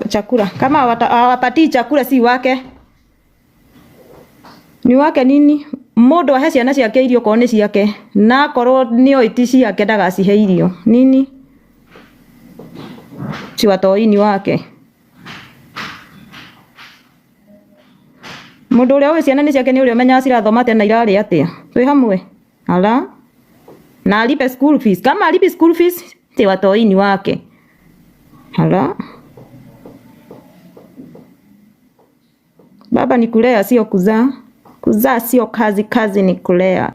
chakula. Kama hawapatii chakula si wake. Ni wake nini? Mũndũ ahe ciana ciake irio korwo nĩ ciake, na akorwo nĩoĩ ti ciake ndagacihe irio. Nini? Si watoi ni wake. Mũndũ ũrĩa ũĩ ciana nĩ ciake nĩ ũrĩa ũmenyaga cirathoma atĩa na irarĩa atĩa. Twĩ hamwe? Ala. Na alipe school fees. Kama alipi school fees, si watoi ni wake. Ala. Baba ni kulea sio kuzaa. Kuzaa sio kazi, kazi ni kulea.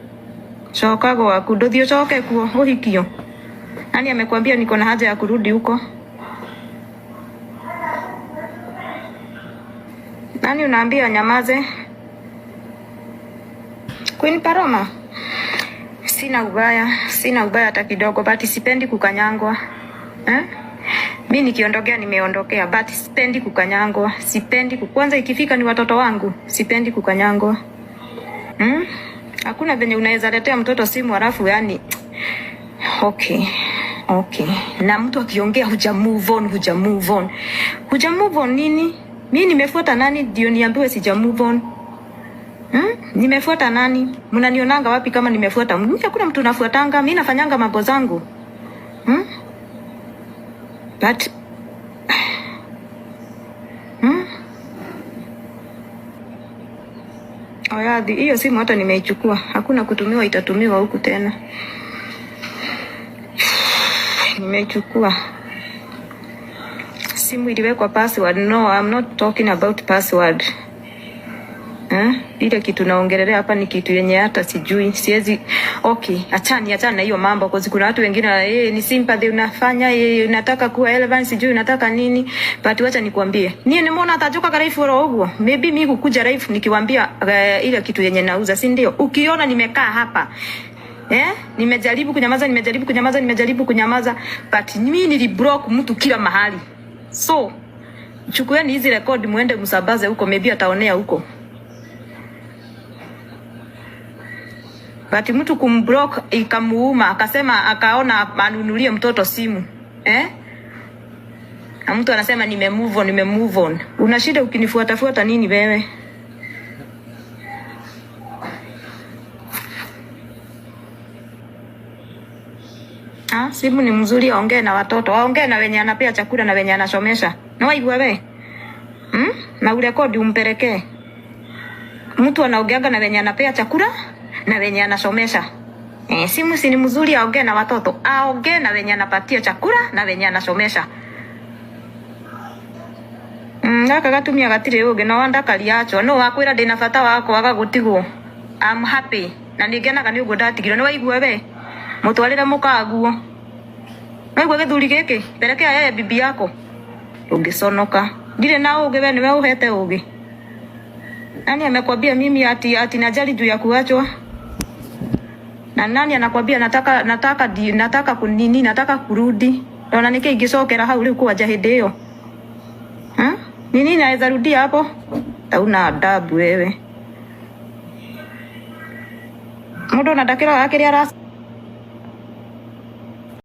Coka gwaku, nduthi ucoke kuo uhikio. Nani amekwambia niko na haja ya kurudi huko? Nani unaambia nyamaze? Queen Paroma. Sina ubaya, sina ubaya hata kidogo, but sipendi kukanyangwa. Eh? Mi nikiondokea nimeondokea, but sipendi kukanyangwa, sipendi kwanza ikifika ni watoto wangu, sipendi kukanyangwa. Hmm? Hakuna venye unaweza letea mtoto simu halafu yani okay. Okay. Na mtu akiongea huja move on, huja move on. Huja move on nini? Mi nimefuata nani ndio niambiwe sija move on? Hmm? Nimefuata nani? Mnanionanga wapi kama nimefuata? Mimi hakuna mtu nafuatanga, mimi nafanyanga mambo zangu. Hmm? But Oyadhi, hiyo simu hata nimeichukua. Hakuna kutumiwa, itatumiwa huku tena. Nimeichukua. Simu iliwekwa password. No, I'm not talking about password. Eh? Ile kitu naongelelea hapa ni kitu yenye hata sijui. Siwezi. Okay, achani achana na hiyo mambo kwa kuna watu wengine ni sympathy unafanya, unataka kuwa relevant, sijui unataka nini. But wacha nikwambie. Nie nimeona atajoka ka life ro uguo. Maybe mimi kukuja life nikiwaambia ile kitu yenye nauza, si ndio? Ukiona nimekaa hapa nimejaribu kunyamaza, nimejaribu kunyamaza, nimejaribu kunyamaza, but mimi niliblock mtu kila mahali. So, chukueni hizi record muende msambaze huko, maybe ataonea huko. But mtu kumblock ikamuuma, akasema akaona anunulie mtoto simu. Eh? Na mtu anasema nime move on, nime move on. Una shida ukinifuata fuata nini wewe? Ah, simu ni mzuri, aongee na watoto, aongee na wenye anapea chakula na wenye anasomesha. Na waigua we? Hmm? Na urekodi umpelekee. Mtu anaongeaga na wenye anapea chakula na wenye anasomesha. Simu si ni mzuri, aongee na watoto, aongee na wenye anapatia chakula na wenye anasomesha. Gaka gatumia gatire ugi no wandakaria acho no wakwira ndina bata wa kwaga gutigwo. I'm happy na ningenaga ni uguo ndatigirwo. Ni waigua we? Mutwarire mukaguo. Waigua githuri giki? Pelekea yeye bibi yako. Ungiconoka. Ndirĩ na ũgĩ, we niwe uhete ũgĩ. Nani amekwambia mimi ati najali juu ya kuachwa? Na nani anakwambia nataka kunini, nataka kurudi? Ona niki ingicokera hau riu kwanja hindi iyo? Ha? Nini naweza rudia hapo? Hauna adabu wewe. Mundu ona ndakĩroraga kĩrĩa ara